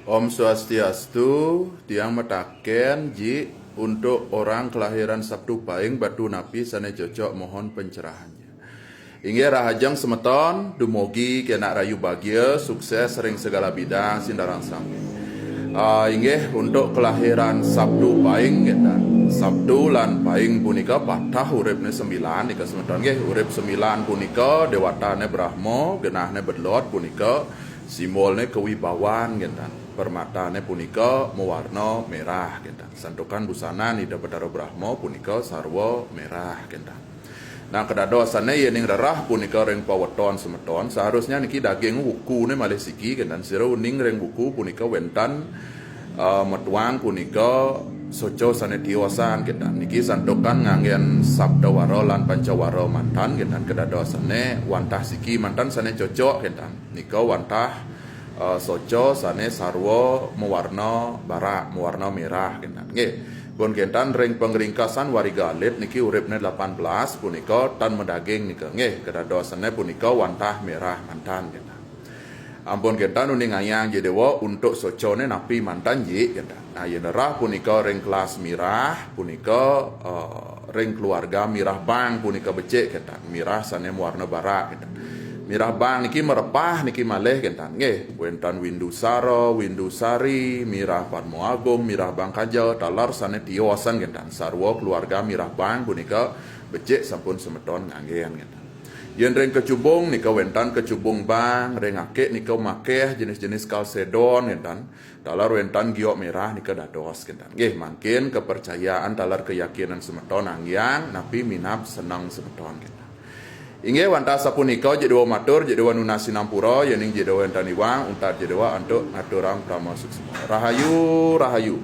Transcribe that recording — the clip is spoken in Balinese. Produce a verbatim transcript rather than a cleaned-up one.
Om Swastiastu, tiang mataken ji, untuk orang kelahiran Sabtu Pahing batu napi sane cocok, mohon pencerahannya. Inggih rahajeng semeton, dumugi kenak rahayu bagia, sukses ring segala bidang sinareng sami. Ah, inggih untuk kelahiran Sabtu Pahing ketan. Sabtu lan Pahing punika patah uripne sembilan nika semeton nggih. Urip sembilan punika dewatane Brahma, genahne bedlot punika, simbolne kewibawan ketan. Permatane punika mawarna merah ketan. Santukan busana Ida Batara Brahma punika sarwa merah ketan. Nah, kedadosane yening rerah punika ring paweton semeton, seharusnya niki daging wukune malih siki ketan. Sira uning ring wuku punika wenten, eh, metuang punika soca sane tiosan ketan. Niki santukan nganggen saptawara lan pancawara mantan ketan, kedadosane wantah siki mantan sane cocok ketan. Nika wantah, eh, soca sane sarwa mawarna barak, mawarna merah ketan. Nggih. Pun ketan ring pangringkasan wariga alit niki uripne delapan belas punika tan madaging nika. Nggih, kedadosane punika wantah merah mantan ketan. Ampun ketan uning ayang ji dewa untuk socane napi mantan ji ketan. Nah, yen rerah punika ring kelas mirah punika, eh, ring keluarga mirah bang punika becik ketan. Mirah sane mawarna barak ketan. Mirah bang niki merepah niki malih ketan. Nggih, wenten Windu Sara, Windu Sari, mirah Padma Agung, mirah bang kaja, taler sane tiosan ketan. Sarwa keluarga mirah bang punika becik sampun semeton nganggen ketan. Yen ring kecubung nika wenten kecubung bang, ring akik nika makeh jenis-jenis kalsedon ketan. Taler wenten giok merah nika dados ketan. Nggih, mangkin kepercayaan taler keyakinan semeton anggiang napi minab seneng semeton ketan. Inggih wantah sapunika ji dewa matur, ji dewa nunas sinampura, yening ji dewa wenten iwang, untat ji dewa antuk ngaturang parama suksma. Rahayu, rahayu.